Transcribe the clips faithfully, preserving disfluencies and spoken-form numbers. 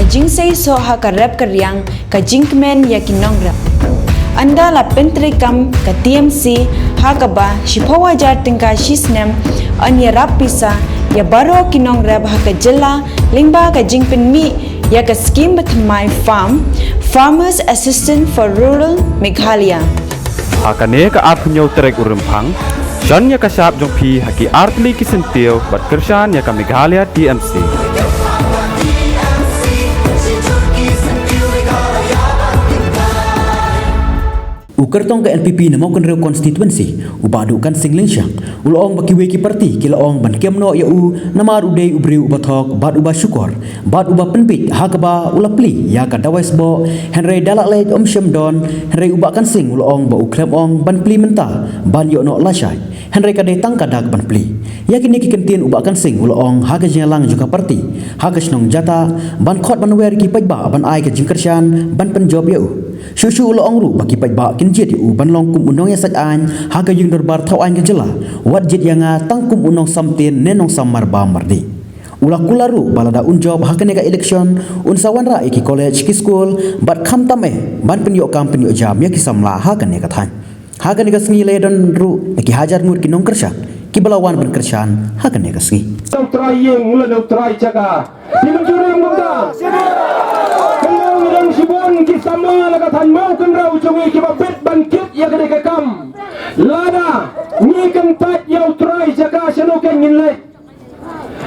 Jingseisoh ha ka rep ka riang, ka jingkmen ïa ki nongrep. Ynda la pyntreikam ka T M C ha kaba shiphew hajar tyngka shi snem, yn ïarap pisa ïa baroh ki nongrep ha ka jylla lyngba ka jingpynmih ïa ka skhim bathymmai farm, Farmers Assistance for Rural Meghalaya. Ha kane ka arphew hynñiew tarik u Rymphang, shon ïa ka shap jong phi ha ki artylli ki syntiew bad kyrshan ïa ka Meghalaya T M C. U kyrtong ka N P P na Mawkynrew Constituency, u Bah Duhkan Singh Lyngshang, u la ong ba kiwei ki parti ki la ong ban kem noh ïa u namar u dei u briew uba thok bad uba shukor bad uba pynbeit ha kaba u la plie ïa ka dawai sboh, hynrei da la leit um shym don. Hynrei u Bah Kan Singh u la ong ba u khlem ong ban plie mynta ban ïoh noh lashai, hynrei ka dei tang ka dak ban plie. Ïa kine ki kyntien u Bah Kan Singh u la ong ha ka jingïalang jong ka parti ha ka shnong Jata ban khot ban wer ki paidbah ban ai ka jingkyrshan ban pynjop ïa u. Shuh shuh u la ong ruh ba ki paidbah kin jied ïa u ban long kum u nongïasaid aiñ ha ka ïing dorbar thaw aiñ ka jylla, wat jied ïa nga tang kum u nongsamtien ne nongsam marba mardih. U la kular ruh ba lada un jop ha kane ka election, un sa wanrah ïa ki college, ki skul bad khamtam eh ban pynïoh kam pynïoh jam ïa ki samla ha kane ka thaiñ. Ha kane ka sngi la ïadon ruh da ki hajar ngut ki nongkyrshan kiba la wan ban kyrshan ha kane ka sngi. Trai ïing, u la u trai jaka. Ki mynjur ïa mynta. Kynmaw ngi don shibun ki samla na ka thaiñ Mawkynrew jong ngi kiba bit ban kit ïa kane ka kam. Lada ngi kyntait ïa u trai jaka, shano kein ngin leit?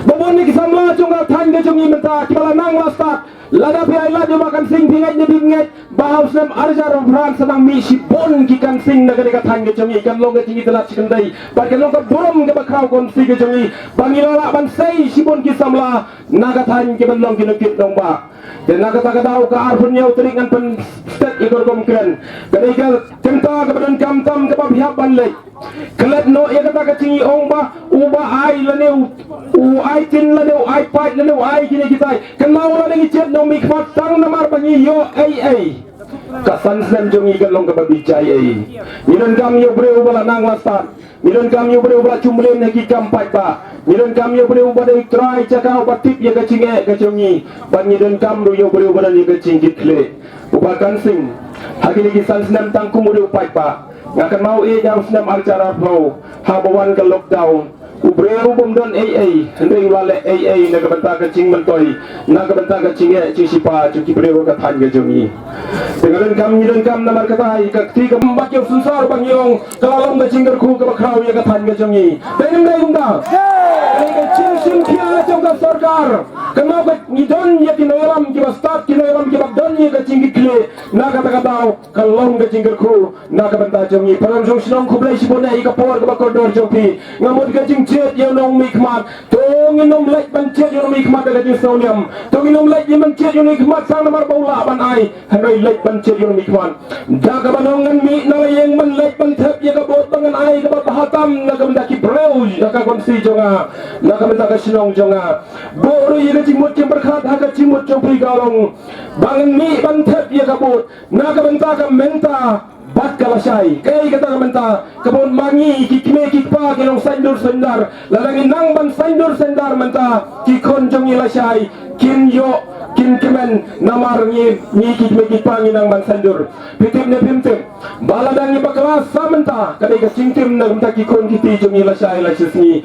Ba bun na ki samla jong ka thaiñ ka jong ngi mynta kiba la nang la stad. Lada phi ai lad ïa u Bah Kan Singh, phi ngeit ne phim ngeit, ba ha u snem ar hajar arphew phra sa nang mih shibun ki Kan Singh na kane ka thaiñ ka jong ngi, kan long ka jingitynnad shi kynthei bad kan long ka burom kaba khraw kongsi ka jong ngi ba ngi la lah ban sei shibun ki samla na ka thaiñ kiban long ki nongkit nongbah. Te na kata ka daw ka arphew hynñiew tarik ngan pynstet ïa ka rukom kren. Ka dei ka kynta kaba donkam tam kaba phi hap ban leit. Klet noh ïa kata ka jingïaong ba uba ai lane u, u ai tin lane u ai paid lane u ai kine kitai. Kynmaw lada ngi jied nongmihkhmat tang namar ba ngi ïoh ei ei, ka san snem jong ngi kan long kaba bijai ei. Ngi donkam ïa u briew uba la nang la stad. Ngi donkam ïa u briew uba la ju mlien ha ki kam paidbah. Ngi donkam ïa u briew uba dei u trai jaka uba tip ïa ka jingeh ka jong ngi. Bad ngi donkam ruh ïa u briew uba don ïa ka jingkitkhlieh. U Bah Kan Singh, ha kine ki san snem tang kum u dei u paidbah. Nga kynmaw ïa u snem ar hajar arphew, haba wan ka lockdown, u briew u bym don ei ei, hynrei u la leh ei ei na ka bynta ka jingmyntoi, na ka bynta ka jingeh jingshipa jong ki briew ka thaiñ ka jong ngi. Te nga donkam, ngi donkam namar kata ïa ka kti ka bym bat ïa u synsar ba ngi ong ka la long ka jingkyrkhu kaba khraw ïa ka thaiñ ka jong ngi. Te ngim dei kumta. Ka dei ka jingshim khia jong ka sorkar. Kynmaw ka ngi don ïa ki nongïalam kiba stad, ki nongïalam kiba don ïa ka jingkitkhlieh. Na kata ka daw ka long ka jingkyrkhu na ka bynta jong ngi. Para nongshong shnong, khublei shibun ïa ka por kaba kordor jong phi. Nga mut ka jingjied ïa u nongmihkhmat. To ngin ym leit ban jied ïa u nongmihkhmat da ka jingsngewlem. To ngin ym leit ban jied ïa u nongmihkhmat tang namar ba u lah ban ai. Hynrei leit ban jied ïa u nongmihkhmat. Da kaba nong ngan mih na la ïing ban leit ban thep ïa ka vote ba ngan ai kaba bha tam na ka bynta ki briew ha ka kongsi jong nga, na ka bynta ka shnong jong nga. Buh ruh ïa ka jingmut jingpyrkhat ha ka jingmut jong phi, ka long ba ngan mih ban thep ïa ka vote na ka bynta ka mynta bad ka lashai. Kaei kata ka mynta? Ka bun ma ngi ki kmie ki kpa ki long saindur saindar. Lada ngi nang ban saindur saindar mynta, ki khun jong ngi lashai kin ïoh, kin kmen, namar ngi, ngi ki kmie ki kpa ngi nang ban saindur. Phi tip ne phim tip ba lada ngi bakla sa mynta, ka dei ka jingtim na ka bynta ki khun ki kti jong ngi lashai lashisngi.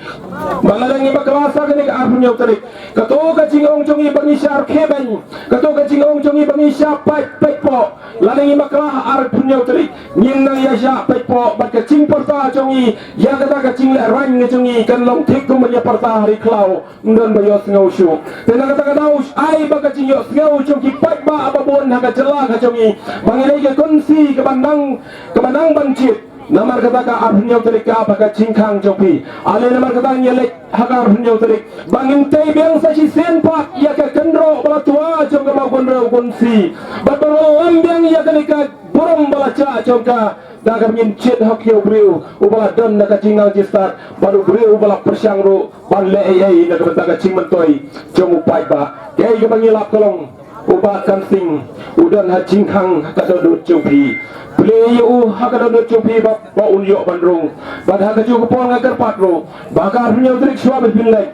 Ba lada ngi bakla sa kane ka arphew hynñiew tarik, kato ka jingong jong ngi ba ngi shah khie beiñ, kato ka jingong jong ngi ba ngi shah pait pait poh. Lada ngi bakla ha arphew hynñiew tarik, ngin nang ïa shah pait poh bad ka jingpyrta jong ngi ïa kata ka jinglehrain ka jong ngi kan long thik kum ban ïa pyrta ha ri khlaw, ym don ba ïohsngew shuh. Te na kata ka daw ai ba ka jingïohsngew jong ki paidbah ba bun ha ka jylla ka jong ngi ba ngi dei ka kongsi kaba nang, kaba nang ban jied. Namar kata ka arphew hynñiew tarik ka ap ha ka jingkhang jong phi. Ale namar kata ngi leit ha ka arphew hynñiew tarik ba ngin tei biang sa shisien pat ïa ka kynroh ba la twa jong ka Mawkynrew kongsi. Bad ba la lam biang ïa kane ka burom ba la jah jong ka, da kaba ngin jied hok ïa u briew uba la don na ka jingnang jingstad bad u briew uba la pyrshang ruh ban leh ei ei na ka bynta ka jingmyntoi jong u paidbah. Kaei kaba ngi lap ka long, u Bah Kan Singh u don ha jingkhang ha ka dohnud jong phi. Plie ïa u ha ka dohnud jong phi ba, ba un ïoh ban rung. Bad ha kajuh ka por nga kyrpad ruh ba ha ka arphew hynñiew tarik shuwa ba phin leit,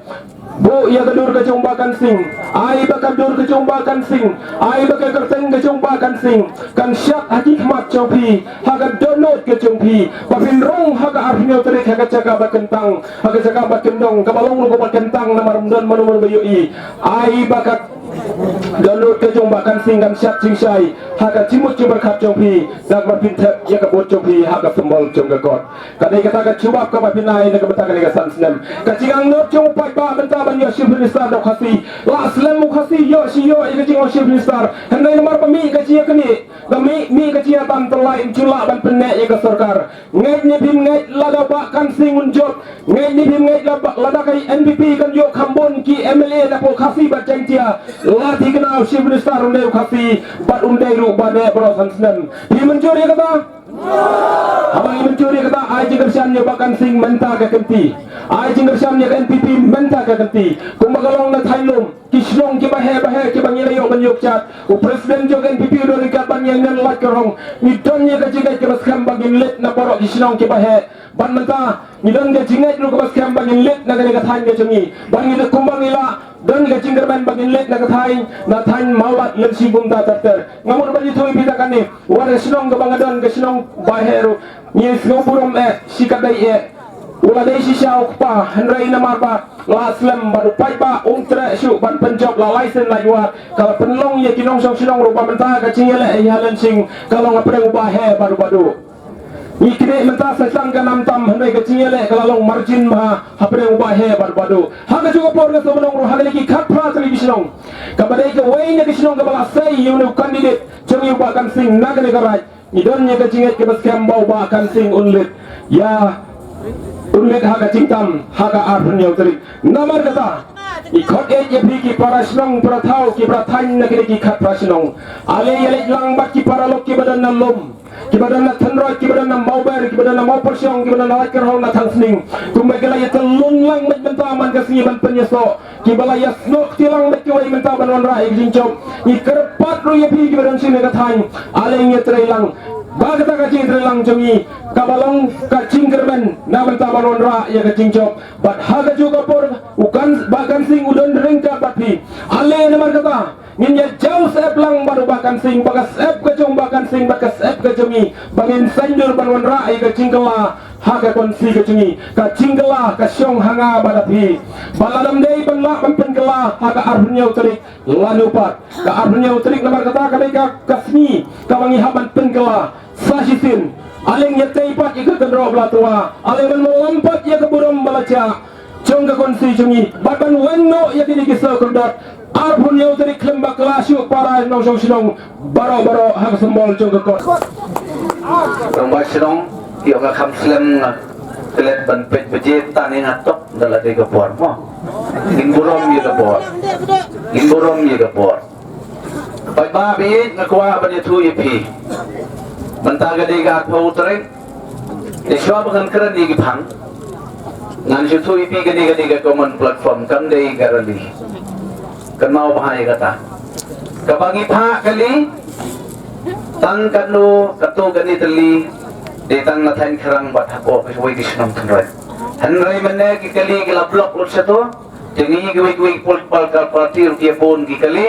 Buh ïa ka dur ka jong Bah Kan Sing. Ai ba ka dur ka jong Bah Kan Sing, ai ba ka kyrteng ka jong Bah Kan Sing kan shad ha ki khmat jong phi, ha ka dohnud ka jong phi, ba phin rung ha ka arphew tarik ha ka jaka ba kyntang, ha ka jaka ba kyndong, kaba long ruh kaba kyntang namar ym don mano mano ba ïohi. Ai ba ka dohnud ka jong Bah Kan Sing kan shad jingshai ha ka jingmut jingpyrkhat jong phi, da kaba phin thep ïa ka vote jong phi ha ka symbol jong ka kot. Ka dei kata ka jubab kaba phin ai na ka bynta kane ka san snem. Ka jingangnud jong u paidbah mynta ban ïoh Chief Minister da u Khasi. La slem u Khasi ïoh shi ïoh ïa ka jing u Chief Minister. Hynrei namar ba mih ka jingïaknieh, ba mih, mih ka jingïatam, te la im ju lah ban pynneh ïa ka sorkar. Ngeit ne phim ngeit, lada Bah Kan Sing un jop, ngeit ne phim ngeit, lada, lada ka N P P kan ïoh kham bun ki M L A na pdeng Khasi bad Jaiñtia, la thikna u Chief Minister un dei u Khasi bad un dei ruh ba neh baroh san snem. Phi mynjur ïa kata? Haba ngi mynjur ïa kata, ai jingkyrshan ïa Bah Kan Sing mynta ka kynti. Ai jingkyrshan ïa ka N P P mynta ka kynti. Kumba ka long na thaiñ lum, ki shnong kiba heh ba heh kiba ngi la ïoh ban ïoh kjat, u president jong ka N P P u don ryngkat bad ngi ha Laitkyrhong. Ngi don ïa ka jingngeit kaba skhem ba ngin leit na baroh ki shnong kiba heh. Bad mynta ngi don ka jingngeit ruh kaba skhem ba ngin leit na kane ka thaiñ ka jong ngi. Bad ngi da kumba ngi la don ka jingkyrmen ba ngin leit na ka thaiñ, na thaiñ Mawlad lynti kumta ter ter. Nga mut ban ïathuh ïa phi da kane, wat ka shnong kaba nga don, ka shnong Bah Heru, ngi sngewburom eh, shi katdei eh. U la dei shisha u kpa, hynrei namar ba la slem bad u paidbah um treh shuh ban pynjop, la lai sien lai wah, ka la pynlong ïa ki nongshong shnong ruh ba mynta ka jingïaleh ïa ha Lynsing ka long hapdeng u Bah He bad u Bah Duh. Ngi kynnoh mynta sa sdang ka nam tam, hynrei ka jingïaleh ka la long marjan bha hapdeng u Bah He bad u Bah Duh. Ha kajuh ka por nga sngewbha ban ong ruh, ha kine ki khatphra tylli ki shnong, kaba dei kawei na ki shnong kaba la sei ïa une u candidate jong ngi u Bah Kan Sing na kane ka raid, ngi don ïa ka jingngeit kaba skhem ba u Bah Kan Sing un leit ïa, un leit ha ka jingtam ha ka arphew hynñiew tarik. Namar kata, ngi khot ïeit ïa phi ki para shnong, para thaw, ki para thaiñ na kine ki khatphra shnong. Ale ïaleit lang bad ki paralok kiba don na lum, kiba don na Thenroj, kiba don na Mawber, kiba don na Mawpyrshong, kiba don na Laitkyrhong, na Thangsning. Kumba ki la ïatyllun lang beit mynta man ka sngi ban pynïasoh, kiba la ïasnoh kti lang beit kiwei mynta ban wanrah ïa ka jingjop. Ngi kyrpad ruh ïa phi kiba don sha kane ka thaiñ, ale ngi ïatrei lang. Ba kata ka jingtrei lang jong ngi kaba long ka jingkyrmen na bynta ban wanrah ïa ka jingjop. Bad ha kajuh ka por, u Kan, Bah Kan Sing u don ryngkat bad phi. Ale namar kata, ngin ïa jaw syep lang bad u Bah Kan Sing, ba ka syep ka jong u Bah Kan Sing bad ka syep ka jong ngi, ba ngin saiñdur ban wanrah ïa ka jingkylla ha ka constituency ka jong ngi, ka jingkylla ka shong ha nga bad ha phi. Ba lada ym dei ban lah ban pynkylla ha ka arphew hynñiew tarik, lano pat? Ka arphew hynñiew tarik namar kata ka dei ka, ka sngi kaba ngi hap ban pynkylla. Sa shisien, ale ngi ïatei pat ïa ka kynroh ba la twa, ale ban wallam pat ïa ka burom ba la jah jong ka constituency jong ngi, bad ban wan noh ïa kine ki sawkordor. Arphew hynñiew tarik khlem bakla shuh para nongshong shnong baroh baroh ha ka symbol jong ka kot. Rangbah shnong, ïoh nga kham slem, nga klet ban peit baje, tang ïa nga tok da la dei ka por mo. Ngin burom ïa ka por. Ngin burom ïa ka por. Paidbah ba ïeit, nga kwah ban ïathuh ïa phi. Mynta ka dei ka arphew tarik. Te shuwa ba ngan kren ïa ki phang, ngan shu thuh ïa phi, kane ka dei ka common platform, kam dei ka rally. Kynmaw bha ïa kata. Kaba ngi phah kali, tang katno, katto katne tylli, dei tang na thaiñ Khrang bad hapoh kawei ka shnong Thenroj. Hynrei mynne ki kali ki la block lut shato. Te ngi kiwei kiwei ki political party ruh ki bun ki kali.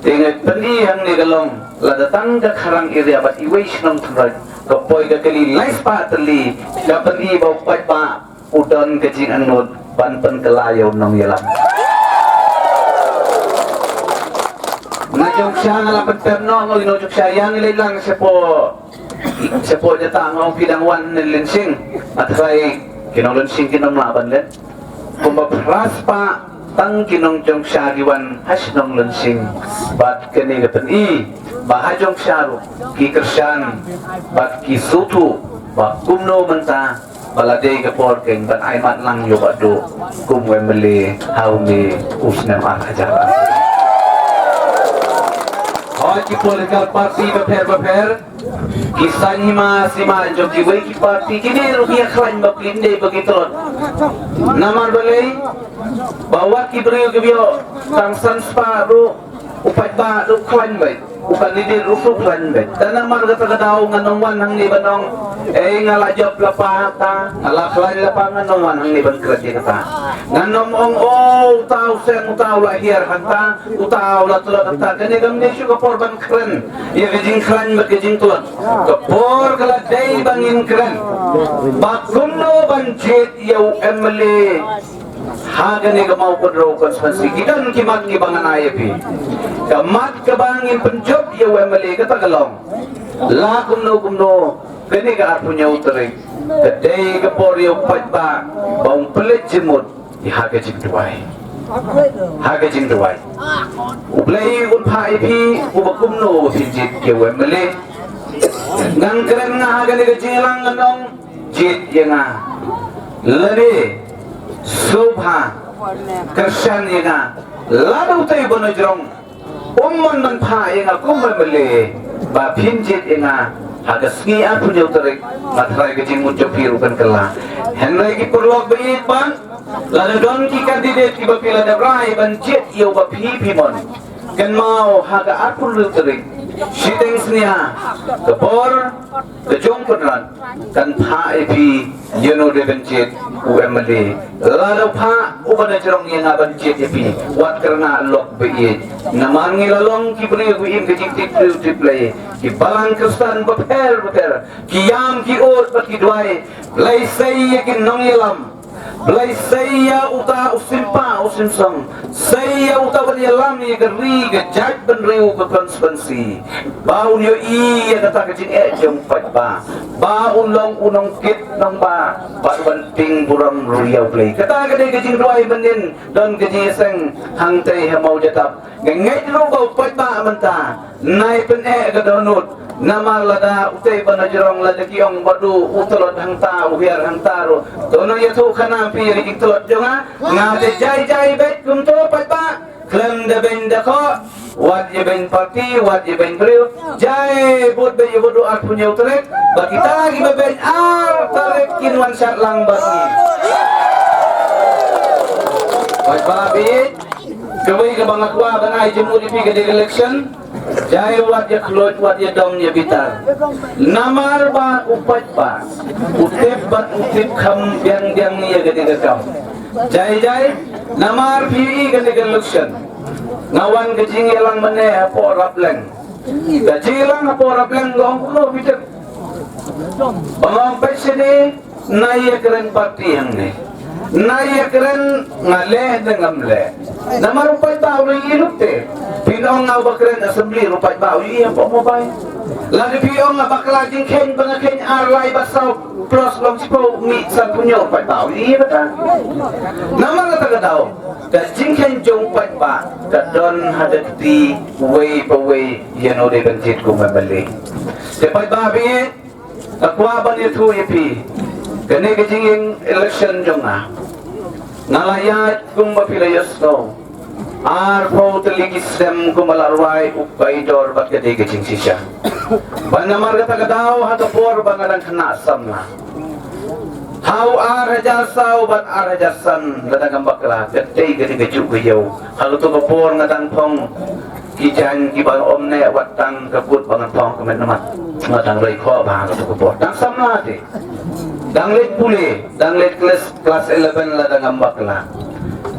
Te ngi pyni hangne ka long, lada tang ka Khrang area bad iwei shnong Thenroj ka poi ka kali lai spah tylli, ka pyni ba u paidbah u don ka jingangnud ban pynkylla ïa u nongïalam. Nga jong sha nga la pyntip noh, nga ïa ngi jong sha ïa ngi leit lang shapoh Shapoh jata nga ong phi dang wan ne Lynsing. Nga tharai ki nong Lynsing kin ym lah ban leit. Kumba phra spah tang ki nong jong sha ki wan ha shnong Lynsing. Bad kane ka pyni ba ha jong sha ruh ki kyrshan bad ki sngewthuh ba kumno mynta ba la dei ka por keiñ ban ai mat lang ïa u Bah Duh kum u M L A ha une u snem ar hajar. Hooid, ki political party bapher bapher, ki saiñ hima sima jong kiwei ki parti, kine ruh ki ïa khlaiñ bapli, ym dei ba ki tlot. Namar balei? Ba wat ki briew kiba ïoh tang san spah ruh, u paidbah ruh khlaiñ beit, u candidate ruh khlaiñ beit. Te namar kata ka daw ngan ym wan hangne ban ong, ei, nga la jop la pa ta, nga la khlaiñ la pa, ngan ym wan hangne ban kren ïa kata. Ngan ym ong, o, uta u seng, uta u la hiar hangta, uta u la tlot hangta. Kane kam dei shuh ka por ban kren ïa ka jingkhlaiñ bad ka jingtlot. Ka por ka la dei ba ngin kren ba kumno ban jied ïa u M L A ha kane ka Mawkynrew constituency. Ki don ki mat kiba ngan ai ïa phi. Ka mat kaba ngin pynjop ïa u M L A kata ka long, la kumno kumno, kane ka arphew hynñiew tarik ka dei ka por ïa u paidbah ba un pynleit jingmut ha ka jingduwai. Ha ka jingduwai. U Blei un phah ïa phi uba kumno ba phin jied ïa u M L A. Ngan kren nga ha kane ka jingïalang, ngan ong, jied ïa nga. Lane sngewbha kyrshan ïa nga. Lada utei ba na jrong um mon ban phah ïa nga kum M L A, ba phin jied ïa nga ha ka sngi arphew hynñiew tarik, nga tharai ka jingmut jong phi ruh kan kylla. Hynrei ki paralok ba ïeit, ban lada don ki candidate kiba phi la dep rai ban jied ïa uba phi phi mon, kynmaw ha ka arphew hynriew tarik, shiteng snia, ka por ka jong Kynrad kan phah ïa phi ïa uno de ban jied u M L A. Lada u phah uba na jrong ïa nga ban jied ïa phi, wat kyrngah lok ba ïeit. Namar ngi la long ki briew ba im ka jingtip briew tip Blei, ki balang Khristan bapher bapher, ki ïam ki ud bad ki duwai. Blei sei ïa ki nongïalam. Blei sei ïa uta u sympa u symsong. Sei ïa uta ban ïalam ïa ka ri ka jaitbynriew ka constituency. Ba un ïohi ïa kata ka jingeh jong u paidbah. Ba un long u nongkit nongbah. Ba un ban tieng burom ruh ïa u Blei. Kata ka dei ka jingduwai mynnin don ka jingïaseng hangtei ha Mawjatap. Nga ngeit ruh ba u paidbah mynta nai pyneh ka dohnud. Namar lada utei ba na jrong, lada ki ong ba du u tlot hangta, u hiar hangta ruh, to nang ïathuh khana phi ïa ki tlot jong nga. Nga te jai jai beit kumto paidbah. Khlem da beiñ da khoh, wat ïa beiñ party, wat ïa beiñ briew. Jai bud beit ïa bud u arphew hynñiew tarik. Ba kita kiba beiñ ar tarik kin wan shad lang bad ngi. Paidbah beit. Kawei kaba nga kwah ban ai jingmut ïa phi ka dei ka election. Jai wat ïa khluit, wat ïa dom ïa bitar. Namar ba u paidbah u tip bad u tip kham biang biang ïa ka dei ka kam. Jai jai, namar phi ïohi ka dei ka election. Nga wan ka jingïalang mynne hapoh Rapleng. Ka jingïalang hapoh Rapleng, nga ong kumno phi tip. Ba nga ong peit shane, nai ïa kren party hangne. Nai ïa kren nga leh ne ngam leh. Namar u paidbah u la ïohi lut te. Phin ong nga uba kren assembly, u paidbah u ïohi hapoh mobile. Lada phi ong nga bakla jingkheiñ ba nga kheiñ ar lai bad saw plus long shiphew mih sanphew hynñiew, u paidbah u ïohi bad. Namar kata ka daw ka jingkheiñ jong u paidbah ka don ha ka kti uwei pa uwei ïa uno dei ban jied kum u M L A. Te paidbah bad nga kwah ban ïathuh ïa phi, kane ka jingïeng election jong nga, nga la ïaid kumba phi la ïohsngew, arphew tylli ki snem kumba la rwai u paidor bad ka dei ka jingshisha. Bad namar kata ka daw ha ka por ba nga dang khynnah samla, ha u ar hajar saw bad ar hajar san, lada ngam bakla, ka dei ka dei ka juk ka ïew. Ha kato ka por nga dang phong ki jaiñ kiba ym neh wat tang ka kut ba ngan phong ka met na mat. Nga dang roi khoh bha ha kato ka por. Dang samla te. Dang leit pule, dang leit klas, klas eleven lada ngam bakla.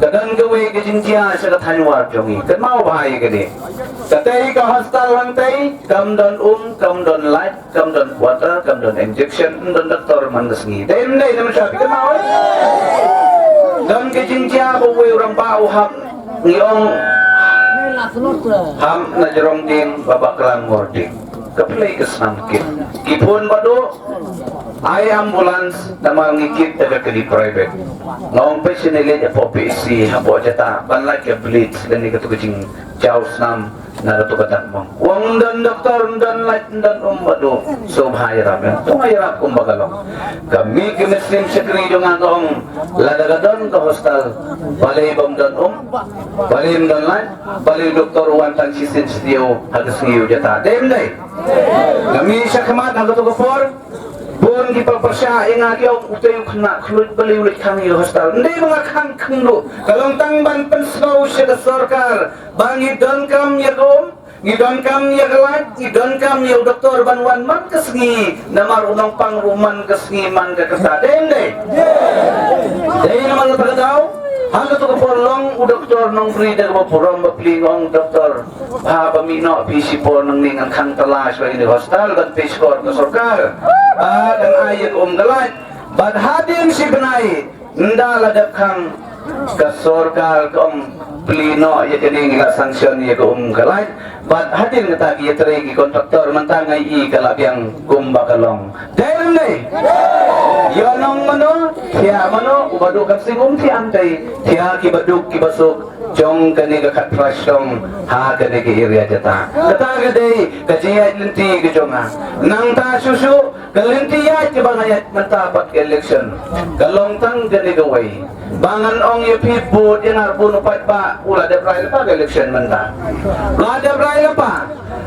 Ka don kawei ka jingjia sha ka thaiñ War jong ngi. Kynmaw bha ïa kane. Katei ka hostel hangtei, kam don um, kam don light, kam don quarter, kam don injection, ym don doktor man ka sngi. Dei ym dei, namar sha phi kynmaw, eh? Don ka jingjia ba uwei u rangbah u hap, ngi ong, hap na jrong dieng ba bakla ngor dieng. Ka pynleit ka snam kit. Ki phone ba duh, ai ambulance, namar ngi kit da ka kali private. Nga ong peit shane leit hapoh P H C, hapoh Jata, ban lait ka bleed, lane kato ka jingjaw snam na kato ka dak mong. Ym don doktor, ym don light, ym don um ba duh. Sngewbha ïarap, eh. To nga ïarap kumba ka long. Ka mih ka mynsiem shakri jong nga ka ong, lada ka don ka hostel, balei bym don um, balei ym don light, balei u doktor u wan tang shisien shisien ha ka sngi u Jata. Dei ym dei? Ka mih shakhmat ha kato ka por, bun ki pyrshah ïa nga, ki ong utei u khynnah khluit, balei u leit khang ïa ka hostel. Ym dei ba nga khang khang duh. Ka long tang ban pynsngew sha ka sorkar ba ngi donkam ïa ka um, ngi donkam ïa ka light, ngi donkam ïa u doktor ban wan man ka sngi, namar u nongpang ruh man ka sngi man ka kata. Dei ym dei? Dei namar kata ka daw Doktor Nongbri da kaba burom bapli, nga ong doktor, ha ba mih noh phi shipor nangne, ngan khang tala shuwa ïa kane ka hostel ban pei shkor ka sorkar. Ah, kan ai ïa ka um ka lait. Bad hadien shi bnai ynda la dep khang, ka sorkar ka ong plie noh ïa kane, ngi la sanction ïa ka um ka lait. Bad hadien kata ki ïatrei ki kontraktor mynta nga ïohi ka la biang kumba ka long. Dei ne em dei? Ïa nong mano, thiah mano, uba duk kan sing um thiah, hangtei thiah kiba duk kiba suk jong kane ka khatphra shnong ha kane ka area Jatah. Kata ka dei ka jingïaid lynti ka jong nga. Nangta shuh shuh ka lynti ïaid kaba nga ïaid mynta pat ka election, ka long tang kane kawei. Ba ngan ong ïa phi, bud ïa nga bun, u paidbah u la dep rai lypa ka election mynta. La dep rai lypa.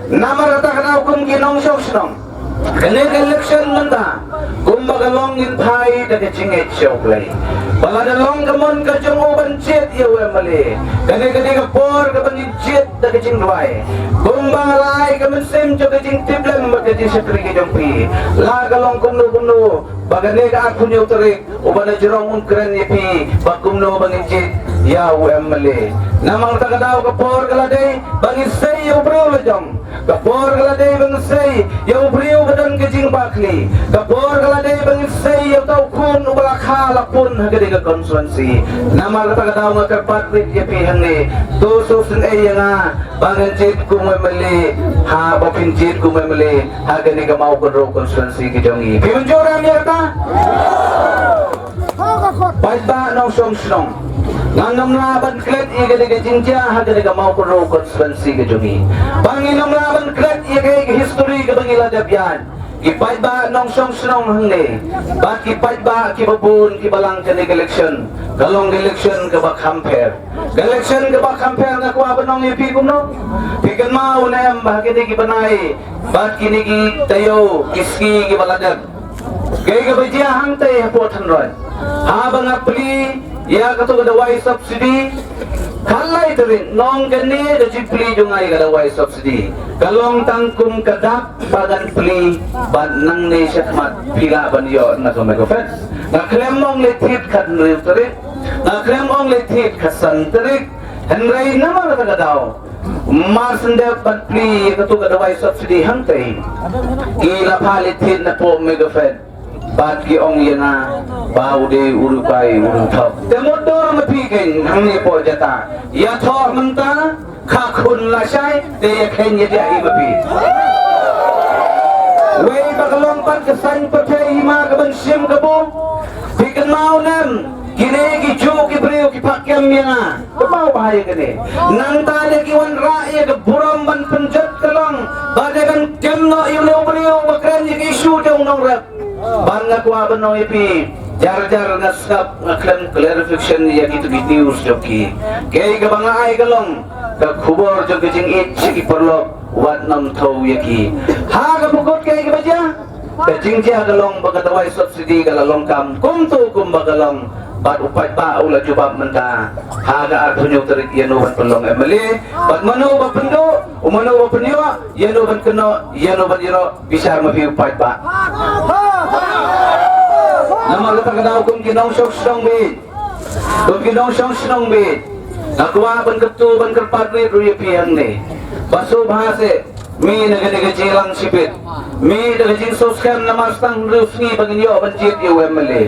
Namar kata ka daw kum ki nongshong shnong, kane ka election mynta kumba ka long ngin phai da ka jingngeit sha U Blei. Ba lada long ka mon ka jong u ban jied ïa u MLA, kane ka dei ka por kaba ngin jied da ka jingduwai. Kumba nga la ai ka mynsiem jong ka jingtiplem bad ka jingshakri ka jong phi, la ka long kumno kumno, ba kane ka arphew hynñiew tarik u Bah Najrong un kren ïa phi ba kumno ba ngin jied ïa u MLA. Namar kata ka daw ka por ka la dei ba ngin sei ïa u briew la jong. Ka por ka la dei ba ngin sei ïa u briew ba don ka jingbakla. Ka por ka la dei ba ngin sei ïa uta u khun uba la kha la pun ha kane ka constituency. Namar kata ka daw nga kyrpad rit ïa phi hangne, to sngewsynei ïa nga ba ngan jied kum u MLA, ha, ba phin jied kum u MLA ha kane ka Mawkynrew constituency ka jong ngi. Phi mynjur em ïa kata? Paidbah nongshong shnong, ngam lah ban klet ïa kane ka jingjia ha kane ka Mawkynrew constituency ka jong ngi. Ba ngin ym lah ban klet ïa ka history kaba ngi la dep ïaid. Ki paidbah nongshong shnong hangne bad ki paidbah kiba bun kiba lang, kane ka election ka long ka election kaba kham pher. Ka election kaba kham pher, nga kwah ban ong ïa phi kumno. Phi kynmaw ne em ba ha kine ki bnai bad kine ki taïew ki sngi kiba la dep, kaei kaba jia hangtei hapoh Thanroi? Haba nga plie ïa kato ka dawai subsidy, khatlai tarik nong kane ka jingplie jong nga ïa ka dawai subsidy ka long tang kum ka dak ba ngan plie bad nangne shakhmat phi lah ban ïoh na ka Mega Fence. Nga khlem ong leit thied khathynriew tarik, nga khlem ong leit thied khatsan tarik. Hynrei namar kata ka daw, mar shen dep ban plie ïa kato ka dawai subsidy hangtei, ki la phah leit thied napoh Mega Fence. Bad ki ong ïa nga ba u dei u riewkai u riewthok. Te mutdur ma phi kein hangne hapoh Jatah. Ïathoh mynta, kha khun lashai, te ïakheiñ ïa diah hi ma phi. Wei ba ka long pat ka saiñ pyrthei hima ka ban shim ka bum. Phi kynmaw ne em, kine ki juh ki briew ki phah kem ïa nga. Kynmaw bha ïa kane. Nangta lei ki wanrah ïa ka burom ban pynjot ka long ba dei ban kem noh ïa une u briew ba kren ïa ka issue jong u nongrep. Bad nga kwah ban ong ïa phi, jar jar nga sngap, nga khlem clarification ïa kito ki news jong ki. Kaei kaba nga ai ka long ka khubor jong ka jingïeit sha ki paralok, wat nym thew ïa ki. Ha kaba kut kaei kaba jia? Ka jingjia ka long ba ka dawai subsidy ka la long kam kumto kumba ka long. Bad u paidbah u la jubab mynta ha ka arphew hynñiew tarik ïano ban pynlong MLA, bad mano ba pynduh, u mano ba pynïoh, ïano ban kynnoh, ïano ban ïaroh, bishar ma phi u paidbah. Namar kata ka daw kum ki nongshong shnong beit, kum ki nongshong shnong beit, nga kwah ban kyntu ban kyrpad rit ruh ïa phi hangne ba sngewbha seh, mih na kane ka jingïalang shibit, mih da ka jingsngewskhem namar tang hynriew sngi ba ngin ïoh ban jied ïa u MLA.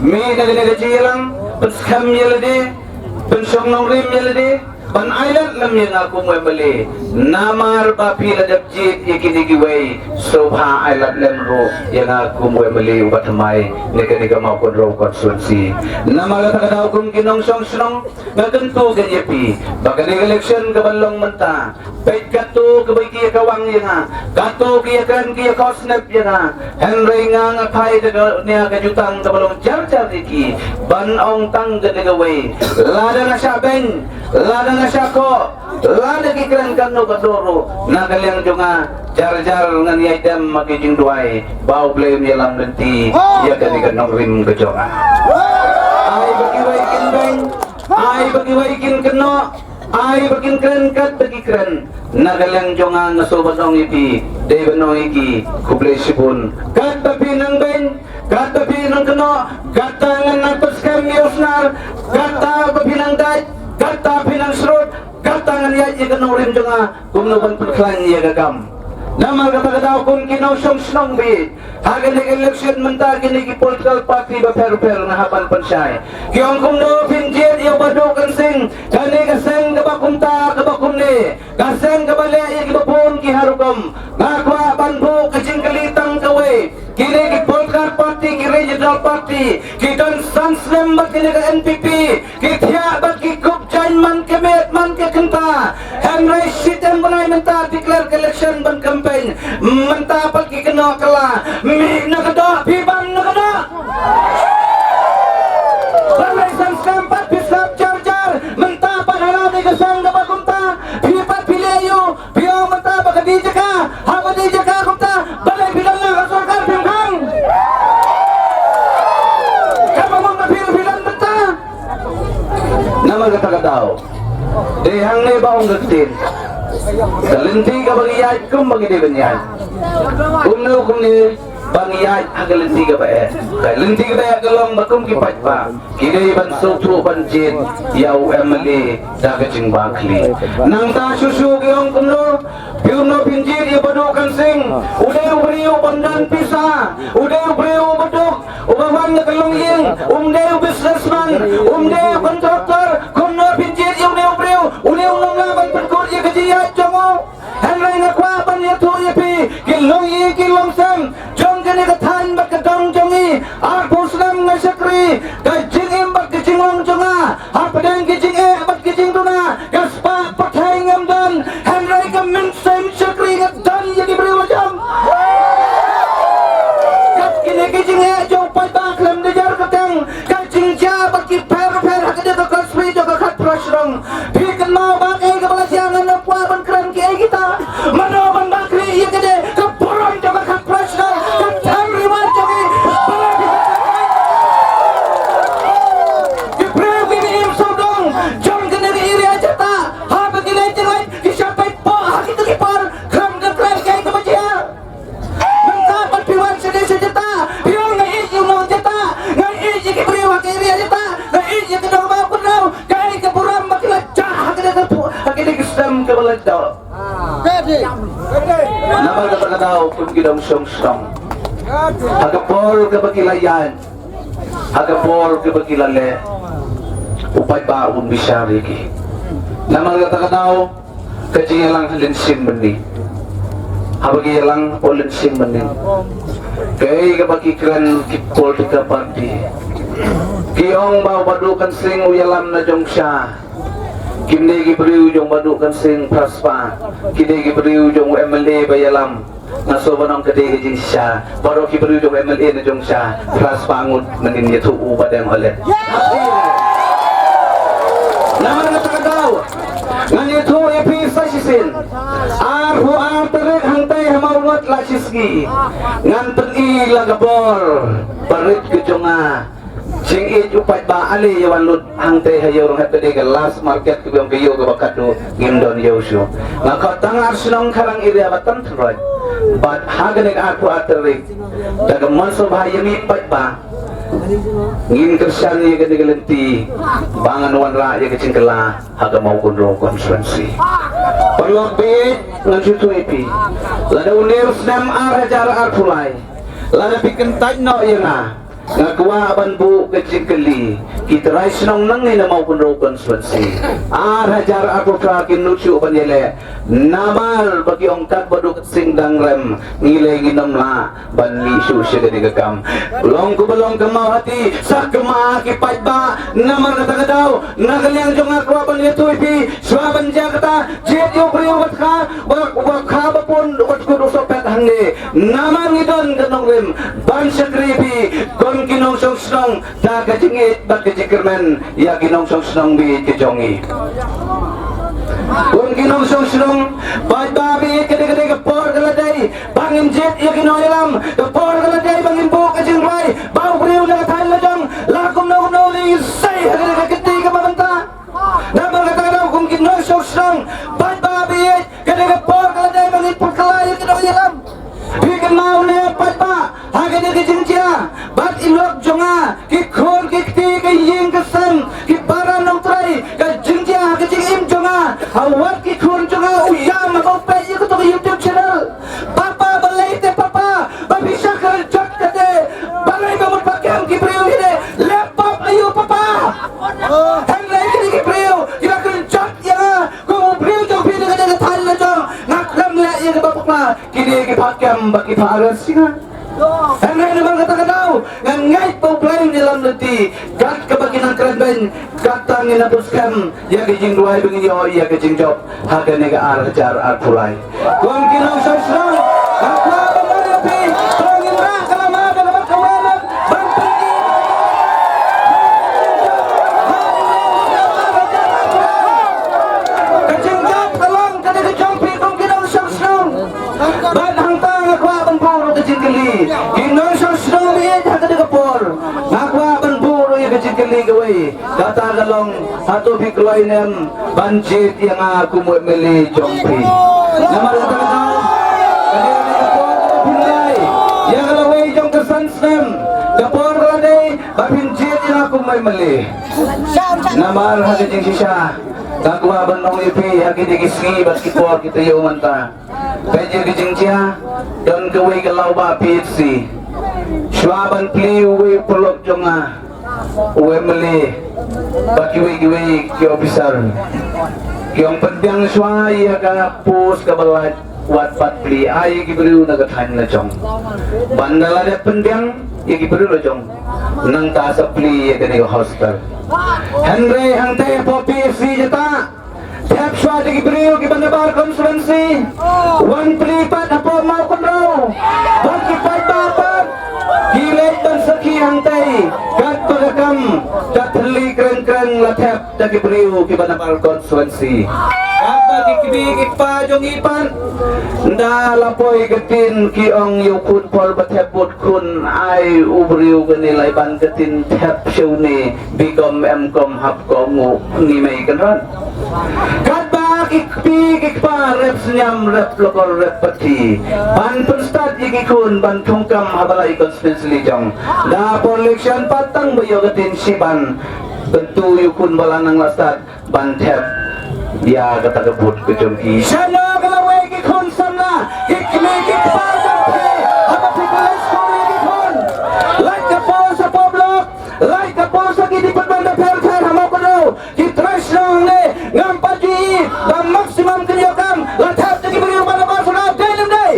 Mih na kane ka jingïalang, pynskhem ïa lade, pynshong nongrim ïa lade, ban ailad lem ïa nga kum u MLA. Namar ba phi la dep jied ïa kine kiwei, sngewbha ailad lem ruh ïa nga kum u MLA uba thymmai na kane ka Mawkynrew constituency. Namar kata ka daw kum ki nongshong shnong, nga kyntu kein ïa phi ba kane ka election ka ban long mynta, peit kato kaba ki ïa kawang ïa nga, kato ki ïa kren ki ïa khot snep ïa nga. Hynrei nga nga phai da ka nia ka jutang kaba long jar jar ïa ki. Ban ong tang kane kawei, lada nga shah beiñ, lada nga shah khoh, lada ki kren kano kano ruh, na ka liang jong nga, jar jar ngan ïai dem ha ki jingduwai ba U Blei un ïalam lynti ïa kane ka nongrim ka jong nga. Ai ba kiwei kin beiñ, ai ba kiwei kin kynnoh, ai ba kin kren katba ki kren. Na ka liang jong nga nga sngewbha ban ong ïa phi, dei ban ong ïa ki, khublei shibun. Katba phi nang beiñ, katba phi nang kynnoh, kata ngan nang pynskhem ïa u Snar, kata ba phi nang dait, kata ïa ka nongrim jong nga kumno ban pynkhlaiñ ïa ka kam. Namar kata ka daw, kum ki nongshong shnong ba ïeit, ha kane ka election mynta kine ki political party bapher bapher nga hap ban pynshai. Ki ong kumno phin jied ïa u Bah Duh Kan Sing, kane ka seng kaba kumta kaba kumne, ka seng kaba leh ïa kiba bun ki ha rukom. Nga kwah ban buh ka jingkylli tang kawei. Kine ki political party, ki regional party, ki don san snem bad kine ka N P P, ki thiah bad ki kup jaiñ man ka miet man ka kynta. Hynrei shiteng bnai mynta declare ka election ban campaign. Mynta pat ki kynnoh kylla. Mih na ka doh, phi bam na ka doh. Balei san snem pat phi slap jar jar. Mynta pat ha la dei ka seng kaba kumta. Phi pat phi leh aïu. Phi ong mynta ba ka dei jaka, ha ba dei jaka kumta, balei phi don la ka sorkar phim khang. Kaba mut ba phi, phi don mynta. Namar kata ka daw, dei hangne ba ong ka ktien, ka lynti kaba ngi ïaid kum ba ngi dei ban ïaid. Kumno kumne ba ngi ïaid ha ka lynti kaba eh. Ka lynti kaba eh ka long ba kum ki paidbah ki dei ban sngewthuh ban jied ïa u M L A da ka jingbakla. Nangta shuh shuh ki ong kumno, phi kumno phin jied ïa u Bah Duh Kan Sing. U dei u briew uba don pisa, u dei u briew uba duk, uba wan na ka longïing, um dei u businessman, um dei u contractor. Kumno phin jied ïa une u briew, une u nonglah ban pynkut ïa ka jingïaid jong u. Hynrei nga kwah ban ïathuh ïa phi, ki longïing ki longsem jong kane ka thaiñ bad ka dong jong ngi, arphew snem nga shakri, ka jingim bad ka jinglong jong nga hapdeng ki jingeh bad ki jingduna, ka spah pyrthei ngam don. Hynrei ka mynsiem shakri nga don ïa ki briew la jam. Kat kine ki jingeh jong paidbah khlem da jar kyrteng, ka jingjia bad ki pher pher ha kane ka constituency jong ka khatphra shnong. Phi kynmaw ba kaei kaba la jia, ngan ym kwah ban kren kiei kita. Mano ban bakri ïa kane ka burom jong ka khatphra shnong, ka them riwar jong ngi. Balei phi, ki briew kiba im sawdong jong kane ka area Jatah, haba ki leit jngai ki shah peit poh ha kito ki por, khlem da kren kiei kaba jia. Mynta pat phi wan shane sha Jatah, phi ong nga ïeit ïa u nong Jatah, nga ïeit ïa ki briew ha ka area Jatah, nga ïeit ïa ka dong Mawkynrew, kaei ka burom ba ki la jah ha kane ka pu-, ha kane ka snem kaba la dep. Namar kata ka daw, kum ki nongshong shnong, ha ka por kaba ki la ïaid, ha ka por kaba ki la leh, u paidbah un bishar ïa ki. Namar kata ka daw, ka jingïalang ha Lyngsing Mynsiem. Haba ki ïalang hapoh Lyngsing Mynsiem, kaei kaba ki kren ki political party, ki ong ba u Bah Duh Kan Sing u ïalam na jong sha. Kim dei ki briew jong u Bah Duh Kan Sing phra spah, ki dei ki briew jong u M L A ba ïalam. Nga sngew ban ong ka dei ka jingshisha, baroh ki briew jong u M L A na jong sha phra spah ngut, mynnin ïathuh u Bah Deng Hollet. Namar kata ka daw, ngan ïathuh ïa phi sa shisien. Arphew ar tarik hangtai ha Mawlyngot la shisngi, ngan pyni la ka bor barit ka jong nga. Jingïeit u paidbah, ale ïa wan lut hangtai ha Ïew Rynghep, ka dei ka last market kaba ïong ka ïew kaba khadduh ngim don ïew shuh. Nga khot tang ar shnong Kharang area ba tan tynroit. Bad ha kane ka arphew ar tarik, da ka mon sngewbha ïa ngi paidbah, ngin kyrshan ïa kane ka lynti ba ngan wanrah ïa ka jingkylla ha ka Mawkynrew constituency. Paralok ba ïeit, ngan shu ïathuh ïa phi, lada une u snem ar hajar arphew lai, lada phi kyntait noh ïa nga, nga kwah ban buh ka jingkylli, ki trai shnong nangne na Mawkynrew constituency, ar hajar arphew phra kin nud shuh ban ïaleh, namar ba ki ong kat Bah Duh Kan Sing dang rem, ngi lei ngin ym lah ban mih shuh sha kane ka kam. Long kumba long ka Mawhati, sa kma ki paidbah. Namar kata ka daw, na ka liang jong nga kwah ban ïathuh ïa phi, shuwa ban jia kata, jied ïa u briew uba kha, uba, uba kha ba pun, uba kut u sohpet hangne. Namar ngi don ka nongrim ban shakri ïa phi kum ki nongshong shnong da ka jingïeit bad ka jingkyrmen ïa ki nongshong shnong ba ïeit ki jong ngi. Kum ki nongshong shnong, paidbah ba ïeit, ka dei, ka dei ka por ka la dei ba ngin jied ïa ki nongïalam. Ka por ka la dei ba ngin buh ka jingrwai ba u briew na ka thaiñ la jong, la kumno kumno lei ngin sei ha ka dei ka kti kaba mynta. Namar kata ka daw, kum ki nongshong shnong, paidbah ba ïeit, ka dei ka por ka la dei ba ngin pynkylla ïa ki nongïalam. Phi kynmaw ne paidbah, ha kane ka jingjia, bad i lok jong nga, ki khun ki kti, ka ïing ka sem, ki para nongtrei, ka jingjia ha ka jingim jong nga, ha wat ki ki pha kem bad ki pha arrest ïa nga. Hynrei namar kata ka daw ngan ngeit ba U Blei un ïalam lynti, kat kaba ki nang kren beiñ, kat tang ïa na bus kem ïa ka jingduwai ba ngin ïoh ïa ka jingjop ha kane ka ar hajar arphew lai. Kum ki nongshong shnong, nga kwah ban ong ïa phi, tang ngin rah ka lama ka lama ka wen ban pynki. Ka jingjop ka long kane ka jong phi kum ki nongshong shnong. Bad hangta nga kwah ban buh ruh ka jingkylli. Ki nongshong shnong ba ïeit ha kane ka por, nga kwah ban buh ruh ïa ka jingkylli kawei. Kata ka long, hato phi kloi ne em ban jied ïa nga kum u M L A jong phi? Namar kata ka daw, ka dei ka por kaba phin rai ïa ka lawei jong ka san snem. Ka por ka la dei ba phin jied ïa nga kum u M L A. Namar ha ka jingshisha nga kwah ban ong ïa phi ha kine ki sngi bad ki por ki taïew mynta. Peit ïa ka jingjia, don kawei ka lawbah P H C. Shuwa ban plie uwei u paralok jong nga, u M L A bad kiwei kiwei ki officer, ki ong pynbiang shuwa ïa ka post kaba lait, wat pat plie, ai ïa ki briew na ka thaiñ la jong. Ban da la dep pynbiang ïa ki briew la jong, nangta sa plie ïa kane ka hostel. Hynrei hangta hapoh P H C jata, thep shuwa da ki briew kiba nabar constituency. Wan plie pat hapoh Mawkynrew. Bad ki paidbah pat ki leit ban sakhi hangtei. Katba ka kam ka thylli kreng kreng la thep da ki briew kiba nabar constituency. Katba ki kmie ki kpa jong ngi pat, nda la poi ka ktien ki ong ïa u khun por ba thep vote khun, ai u briew kane lai ban ka ktien thep sha une. Bi kom em kom hap kom u ngi mei kynran. Katba ki kpi ki kpa rep sniam rep lokor rep pati ban pynstad ïa ki khun ban thungkam ha ba la i constituency jong. Da por election pat tang ba ïoh ka tin shi ban kyntu ïa u khun ba la nang la stad ban thep ïa kata ka vote ka jong ki. Shano ka lawei ki khun samla ki kmie ki kpa jong ki haba phi klet skul ïa ki khun. Lait ka por sa por block. Lai ka por sa ki department da pher pher ha Mawkynrew, ki trai shnong ne ngam pat ju i ba maximum ki ïoh kam la thep da ki briew ba la ba sula dei ne em dei.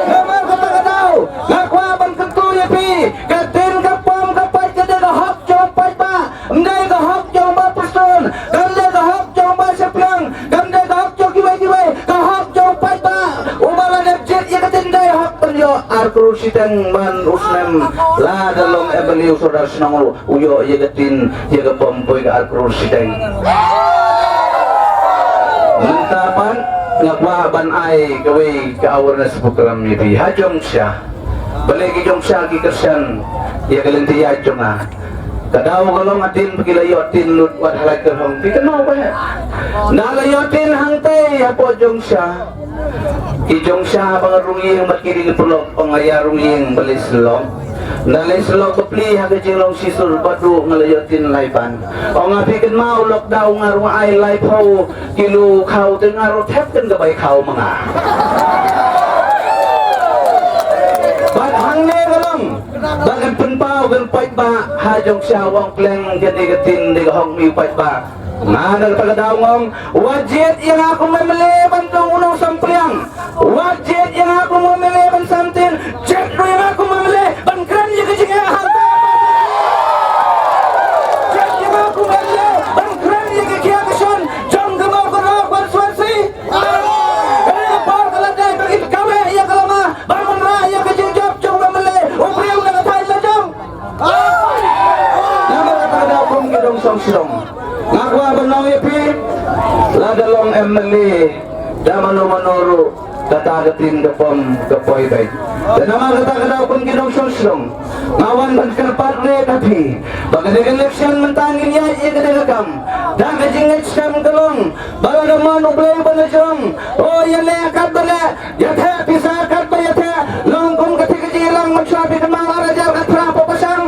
Namar kata ka daw nga kwah ban kyntu ïa phi, ka tin ka pom ka pait ka dei ka hok jong paidbah, ym dei ka hok jong ba Paston, kam dei ka hok jong ba Shaphrang, kam dei ka hok jong kiwei kiwei, ka hok jong paidbah. Uba la dep jied ïa ka tin dei hok ban ïoh ar klur shiteng man u snem. Lada long M L A u sordar shnong ruh u ïoh ïa ka tin ïa ka pom poi ka ar klur shiteng. Mynta pat nga kwah ban ai kawei ka awareness program ïa phi ha jong sha. Balei ki jong sha ki kyrshan ïa ka lynti ïaid jong nga? Ka daw ka long hadien ba ki la ïoh tin lut wat ha Laitkyrhong, phi kynmaw ba heh? Nda la ïoh tin hangtei hapoh jong sha. Ki jong sha ba nga rung ïing bad ki dei ki paralok, ong nga ïa rung ïing ba leit syllok. Nda leit syllok ba plie ha ka jinglong shisur bad ruh nga la ïoh tin lai ban. Ong nga phi kynmaw lockdown nga rung ai laiphew kilo khaw te nga ruh thep kan ka bai khaw ma nga. Bad hangne ka long ba kan pynpaw kan paidbah ha jong sha, wan pleng kane ka tin dei ka hok mih u paidbah. Nga na kata ka daw nga ong, wat jied ïa nga kum u M L A ban long u nongsampliang. Wat jied ïa nga kum u M L A ban samtin. Jied ruh ïa nga kum u M L A ban kren ïa ka jingeh hangta. Jied ïa nga kum u M L A ban kren ïa ka khia ka shon jong ka Mawkynrew constituency. Kane ka por ka la dei ba ngin kaweh ïa ka lama ban wanrah ïa ka jingjop jong u M L A u briew na ka thaiñ la jong. Namar kata ka daw kum ki nongshong shnong, nga kwah ban ong ïa phi, lada long M L A da mano mano ruh, kata ka tin ka pom ka poi beit. Te namar kata ka daw kum ki nongshong shnong, nga wan ban kyrpad rieh ha phi ba ka dei ka election mynta ngin ïaid ïa ka dei ka kam da ka jingngeit skhem ka long ba lada mon U Blei ba la jrong, o ïa leh kat ba leh. Ïa theh pisa kat ba ïa theh, long kum ka thik ka jingïalang mynshuwa phi kynmaw ar hajar khatphra hapoh Pashang.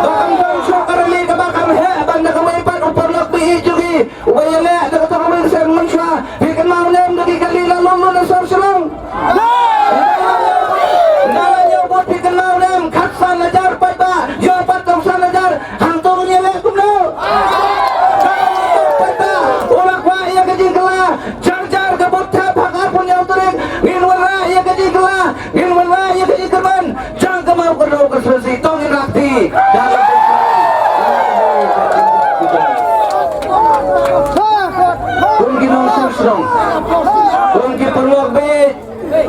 Ba kam don shuh ka rali kaba kam heh ban da kawei pat u paralok ba ïeit jong ngi uba ïaleh da kato ka mynsiem mynshuwa. Phi kynmaw ne em da ki kali la lum lum na sor Shillong. Nga la ñiew vote phi kynmaw ne em khatsan hajar paidbah ïoh pat tang san hajar. Hangto ngin ïaleh kumno? Paidbah u la kwah ïa ka jingkylla. Jar jar ka vote thep ha ka arphew hynñiew tarik ngin wan Kum ki nongshong shnong, kum ki paralok bad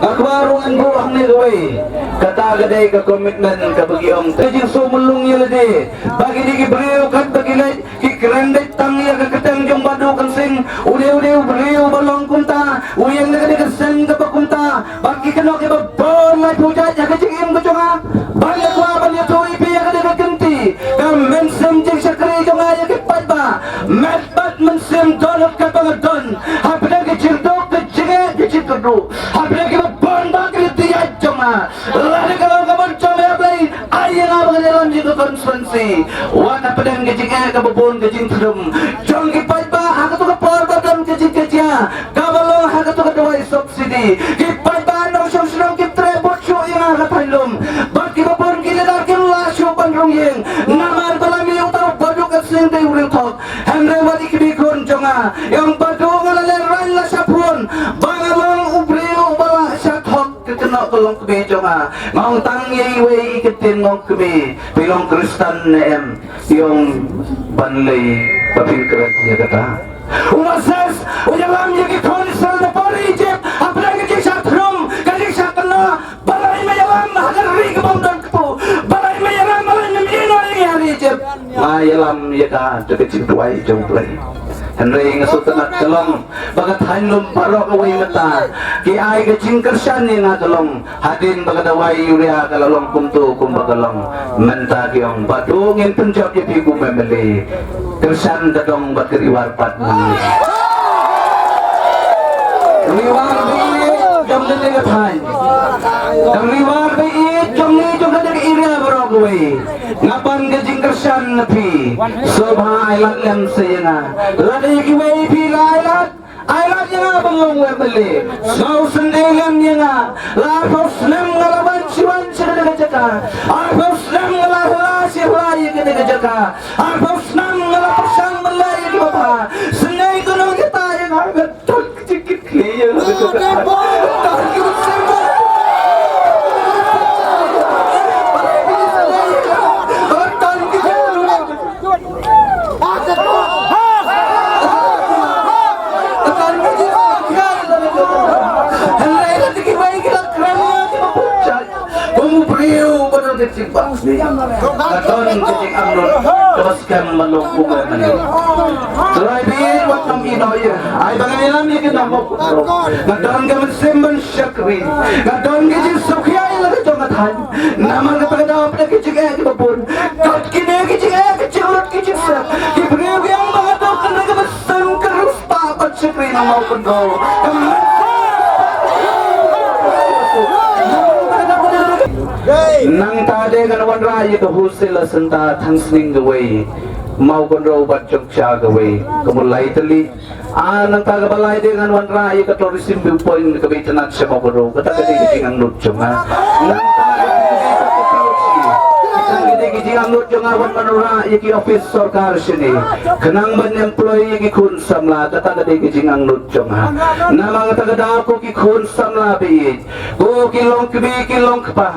ka kwah ruh ngan buh hangne kawei. Kata ka dei ka commitment kaba ki ong. Te jingsngewlung ïa lade ba kine ki briew katba ki leit ki kren beit tang ïa ka kyrteng jong Bah Duh Kynshing. U dei, u dei u briew ba long kumta, u ïeng na kane ka seng kaba kumta. Bad ki kynnoh kiba bun lai phew jait ha ka jingim ka jong nga. Bad nga kwah ban ïathuh ïa phi ïa kane ka kynti, ka mynsiem jingshakri jong nga ïa ki paidbah, met bad mynsiem dohnud kaba nga don hapdeng ka jingduk ka jingeh ka jingkyrduh, hapdeng kiba bun bha ki lynti ïaid jong nga. Lada ka long ka mon jong me, A Blei, ai ïa nga ba ngan ïalam ïa ka constituency. Wat hapdeng ka jingeh kaba bun, ka jingtdum jong ki paidbah ha kato ka por ba don ka jingkajia kaba long ha kato ka dawai subsidy, ki paidbah nongshong shnong kim treh bud shuh ïa nga ha ka thaiñ lum. Bad kiba bun ki leader kim lah shuh ban rung ïing. Namar ba la mih uta u Bah Duh Kynshing, dei u riewthok. Hynrei wat ïa ki khun jong nga, ïa u Bah Duh nga la lehrain la shah phone ba nga long u briew uba la shah thok. Ka kynnoh ka longkmie jong nga, nga ong tang ïa iwei i kyntien, nga ong, kmie, phi long Khristan ne em? I ong, ban lei ba phin kren ïa kata. U Moses u ïalam ïa ki khun Israel na por Egypt hapdeng ka jingshah thrum, ka jingshah kynnoh. Balei me ïalam ha ka ri ka bym don kpu? Balei me ïalam, balei me ïehnoh ïa ngi ha ri Egypt? Nga ïalam ïa ka da ka jingduwai jong U Blei. Hynrei nga sngewtynnat ka long ba ka thaiñ lum baroh kawei mynta ki ai ka jingkyrshan ïa nga ka long hadien ba ka dawai urea ka la long kumto kumba ka long. Mynta ki ong, Bah Duh, ngin pynjop ïa phi kum M L A. Kyrshan ka dong bad ka riwar pat ma ngi. Riwar ba ïeit jong kane ka thaiñ. Ka riwar ba ïeit jong ngi jong kane ka area baroh kawei. Nga pan ka jingkyrshan na phi. Sngewbha ai lad lem sa ïa nga. Lada ïa kiwei phi la ai lad, ai lad ïa nga ban long u M L A. Sngewsynei lem ïa nga. La arphew snem nga la wan shi wan sha kane ka jaka. Arphew snem nga la hla shi hla ïa kane ka jaka. Arphew snem nga la pyrshang ban leh ïa kiba bha. Synei kano kita ïa nga. Nga don ka jingkitkhlieh ïa nga. Nga don ka jingkitkhlieh. Nga don ka jingkitkhlieh. Hynrei lada kiwei ki la kren ïa nga kiba bun jait, kum u briew ba don ka jingpang sniew, nga don ka jingangnud kaba skhem ban long kum u M L A. Trai bad wat nym ïehnoh ïa, ai ba ngan ïalam ïa ki nongmihkhmat. Nga don ka mynsiem ban shakri, nga don ka jingsngewkhia ïa la ka jong ka thaiñ. Namar kata ka daw hapdeng ki jingeh kiba bun, kat kine ki jingeh, ki jinglut, ki jingsep, ki briew ki ong ba nga dei kane ka mynsiem ka riewspah ban shakri na Mawkynrew. Nangta de ngan wanrah ïa ka Wholesaler Centre Thangsning kawei, Mawkynrew bad Jongksha kawei, ka mut lai tylli. Ah, nangta kaba lai de ngan wanrah ïa ka tourism viewpoint kaba itynnad sha Mawkynrew. Kata ka dei ka jingangnud jong nga. Nangta ka dei ka jingangnud, kata ka dei ka jingangnud jong nga, wan ban wanrah ïa ki office sorkar shane, khnang ban employ ïa ki khun samla. Kata ka dei ka jingangnud jong nga. Namar kata ka daw ko ki khun samla ba ïeit, ko ki longkmie ki longkpa,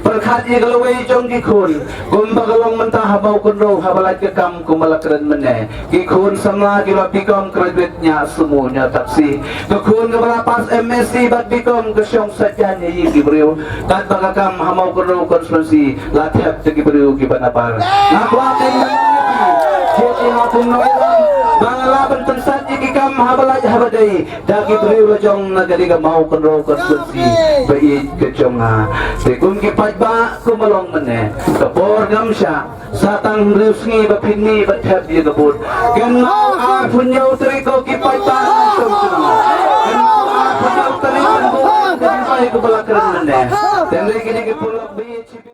pyrkhat ïa ka lawei jong ki khun. Kumba ka long mynta ha Mawkynrew, haba lait ka kam kumba la kren mynne, ki khun samla kiba B.Com graduate ñiah sumo, ñiah taxi. Ka khun kaba la pass M.Sc bad B.Com ka shong sait jan ïa ki briew. Katba ka kam ha Mawkynrew constituency la thep da ki briew kiba nabar. Nga kwah kein ban ong ïa phi, jia ki ha kum nongïalam ba nga lah ban pynsait ïa ki kam haba lait haba dei da ki briew la jong na ka dei ka Mawkynrew constituency ba ïeit ka jong nga. Te kum ki paidbah kumba long mynne, ka por kam shah, sa tang hynriew sngi ba phin mih ban thep ïa ka vote. Kynmaw, arphew hynñiew tarik ko ki paidbah.